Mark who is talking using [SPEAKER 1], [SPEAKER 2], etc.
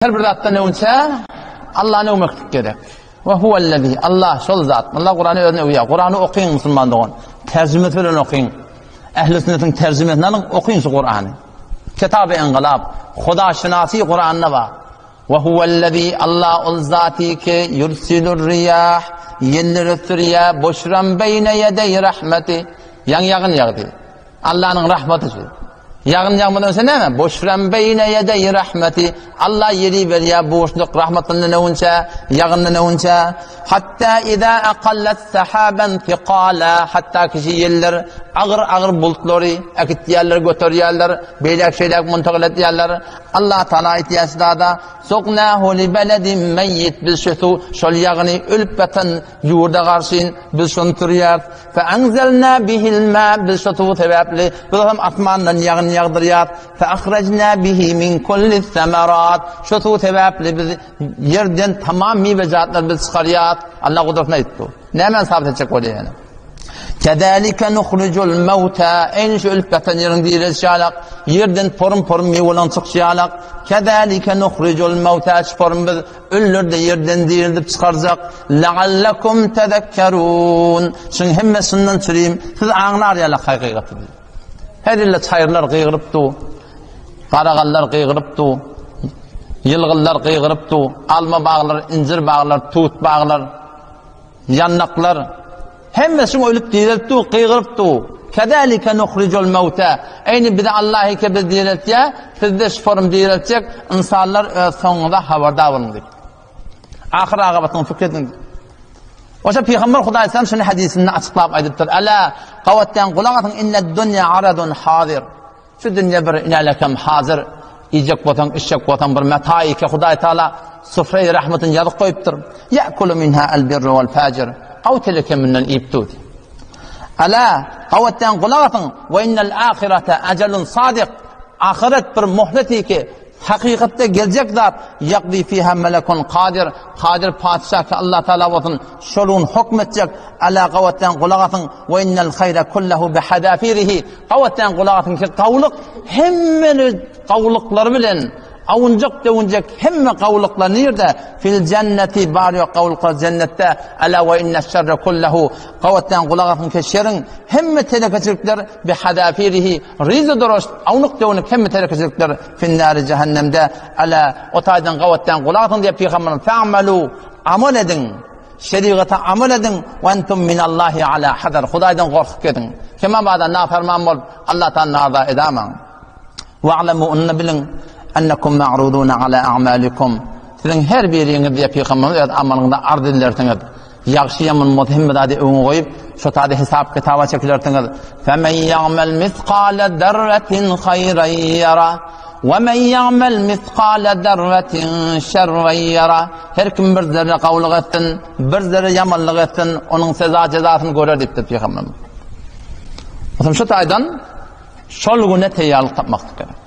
[SPEAKER 1] Her bir zatdan öňçe Allahny öwmeklik gerek. Ve huvellezî Allah şol zat. Allah Kurany özüne öwýär. Kurany okyň musulman dogan. Terjimesi bilen okyň. Ähli sünnetiň terjimesini alyň, okyň şu Kurany. Kitaby Enqilab, Huda şinasy Kuranda bar. Ve huvellezî Allah ol zati ki yursilur riyah ýelleri ösdürýär, boşran beýne ýedeý rahmeti. Ýaň ýagyn ýagdy. Allanyň rahmaty şu. Ýagyn ýagmadan öňse näme? Boşran beýne ýedeý rahmeti. Allah ýeri berýär boşluk rahmatyndan öňçe, ýagyndan öňçe. Hatta iza aqallat sahaban thiqala, hatta kişi ýeller agyr-agyr bultlary äkitýärler, göterýärler, beýläk şeýläk muntagyl etýärler. Allah Taala aýtýar şurada, Suknahu li beledin meýit biz şu suw, şol ýagyny ölüp ýatan Ýurda garşyn biz şony sürýäris. Fe enzelna bihil ma biz şu suw sebäpli biz hem asmandan ýagyn ýagdyrýarys. Fe ahrajna bihi min kulli semerat şu suw sebäpli biz ýerden tamam miwejatlar biz çykarýarys. Allah gudratyny aýtdy. Nämäni sabit etjek bolýar ýene? Kezalike nuhrijul mauta eýni şu ölüp ýatan ýeriň direlişi ýalak, ýerden porum-porum miweleň çykyşy ýalak. Kezalike nuhrijul mauta şu porum biz Ölüleri-de ýerden dirildip çykarjak. La'allakum tezekkerun. Şuň hemmesinden çürim, siz aňlar ýalak hakykaty diýip. Her ýylda çaýyrlar gygyryp du, garagallar gygyryp du, ýylgynlar gygyryp du, alma baglar, injir baglar, tut baglar. Ýandaklar, hemmesi ölüp direlip dur, gygyryp dur. Kezalike nuhrijul mewte. Eýni bizi Allah eke biz direltýär, sizde şu forum direltjek, ynsanlar öz soňuňyza habardar boluň diýip. Ahyr agabatyny pikir ediň. Oşa Pygamber Hudaý sallam şuny hadysynda açyklap aýdypdyr. Ala gawatdan gulak asyň inne dunýa aradun hazir. Şu dünýe bir inälekem hazyr, iýjek bolsaň, içjek bolsaň bir meta ki Hudaý Taala sufreý rahmetini ýazyp goýupdyr. Ya'kulu minha al-birru wal-fajir. Gaw teleke mundan iýip dur. Ala, gawatdan gulak asyň, we innal ahirete ajalun sadyk. Ahyret bir muhlet ki, Hakykatda geljek zat, ýakdy fiha melekun kadir, kadir patyşa ki Allah Taala bolsun, şol gün hokm etjek, ala gawatdan gulak asyň, we innel haýra kullahu bi hadafirihi, gawatdan gulak asyň ki gawlyk hemme gawlyklary bilen, awunjak döwünjek hemme gawlyklar nirde? Fil jenneti bar ýok gawlyklar jennetde, ala we inneş şerre kullahu, gawatdan gulak asyň ki şeriň hemme telekeçilikler bi hadafirihi, Ryza doroş, awnuk-döwnük hemme telekeçilikler finnâri jähennemde, Ala, o taýdan gabatdan gulak asyň diýip pygamberimiz, Fa'malu, amal ediň, şerigata amal ediň, we entum minallahi ala hazar, Hudaýdan gorkup ediň. Kemabada nafarman bolup, Allahdan narza edamaň. Wa'lamu, onda biliň, ennekum ma'ruduna ala a'malikum. Siziň her biriňiz diýip pygamberimiz öz amalyňyza arz edilersiňiz. Ýagşy ýaman bolsa hemme zady öňe goýup, şo taýda hesap-kitaba çekilersiňiz. Femen ýa'mel miskale zerretin haýran ýara, we men ýa'mel miskale zerretin şerren ýara. Her kim bir zerre gowulyk etsin, bir zerre ýamanlyk etsin, onuň seza jezasyny görer diýipdir pygamberimiz. Otam şo taýdan şol güne teýýarlyk tapmaklyk gerek.